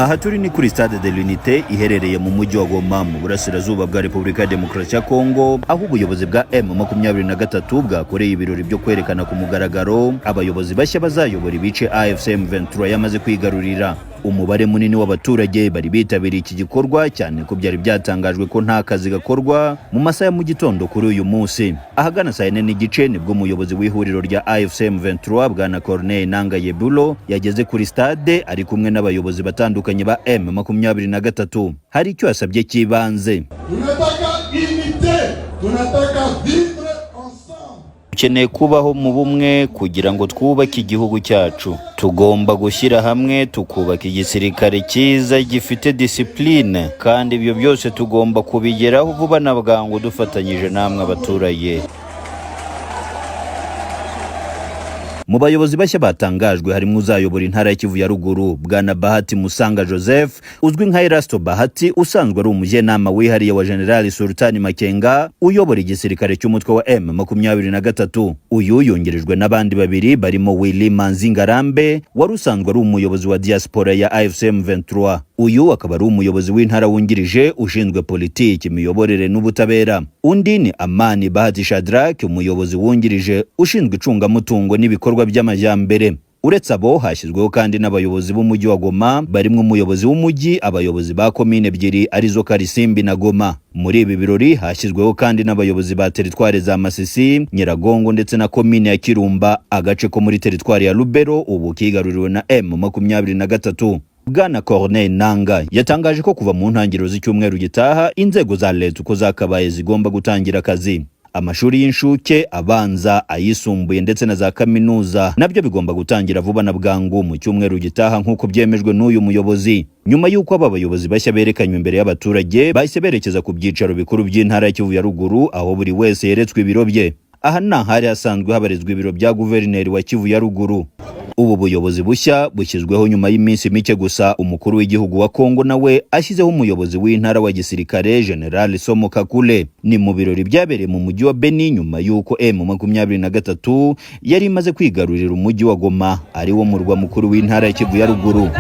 Aha turi ni kuri Stade de l'Unité iherereye mu mujyi wa Goma, mu burasirazuba bwa Repubulika ya Demokarasi ya Kongo, aho ubuyobozi bwa M23 bwakoreye ibirori byo kwerekana ku mugaragaro abayobozi bashya bazayobora ibice AFC M23 yamaze kwigarurira. Umubare munini w'abaturage bari bitabiriye iki gikorwa, cyane ko byari byatangajwe ko nta kazi gakorwa mu masaha ya mu gitondo kuri uyu munsi. Ahagana saa 4:30 nibwo umuyobozi w'ihuriro rya AFC M23, Bwana Corneille Nanga Yebulo, yageze kuri stade ari kumwe n'abayobozi batandukanye ba M23. Hari icyo yasabye cy'ibanze. Tunataka unité, tunataka vivre ensemble. Dukeneye kubaho mu bumwe kugira ngo twubake igihugu cyacu. Tugomba gushyira hamwe tukubaka igisirikare cyiza gifite discipline, kandi ibyo byose tugomba kubigeraho vuba na bwangu dufatanyije namwe abaturage. Mu bayobozi bashya batangajwe harimo uzayobora intara ya Kivu ya Ruguru, Bwana Bahati Musanga Joseph uzwi nka Erasto Bahati, usanzwe ari umujyanama wihariye wa General Sultani Makenga uyobora igisirikare cy'umutwe wa M23. Uyu yungirijwe n'abandi babiri barimo Willy Manzi Ngarambe wari usanzwe ari umuyobozi wa diaspora ya AFC M23. Uyu akaba ari umuyobozi w'intara wungirije ushinzwe politiki, imiyoborere n'ubutabera. Undi ni Amani Bahati Shadrack, umuyobozi wungirije ushinzwe icungamutungo n'ibikorwa by'amajyambere. Uretse abo, hashyizweho kandi n'abayobozi b'umujyi wa Goma, barimo umuyobozi w'umujyi, abayobozi ba komine ebyiri arizo Karisimbi na Goma. Muri ibi birori hashyizweho kandi n'abayobozi ba teritwari za Masisi, Nyiragongo ndetse na komine ya Kirumba, agace ko muri teritwari ya Lubero ubu kigaruriwe na M23. Bwana Corneille Nanga yatangaje ko kuva mu ntangiriro z'icyumweru gitaha inzego za leta uko zakabaye zigomba gutangira akazi. Amashuri y'inshuke, abanza, ayisumbuye ndetse na za kaminuza nabyo bigomba gutangira vuba na bwangu mu cyumweru gitaha, nk'uko byemejwe n'uyu muyobozi. Nyuma y'uko aba bayobozi bashya berekanywe imbere y'abaturage, bahise berekeza ku byicaro bikuru by'intara ya Kivu ya Ruguru, aho buri wese yeretswe ibiro bye. Aha ni ahari hasanzwe habarizwa ibiro bya guverineri wa Kivu ya Ruguru. Ubu buyobozi bushya bushyizweho nyuma y'iminsi mike gusa umukuru w'igihugu wa Kongo nawe ashyizeho umuyobozi w'intara wa gisirikare, General Somo Kakule. Ni mu birori byabereye mu mujyi wa Beni nyuma y'uko M23 yari imaze kwigarurira umujyi wa Goma, ari wo murwa mukuru w'intara ya Kivu ya Ruguru.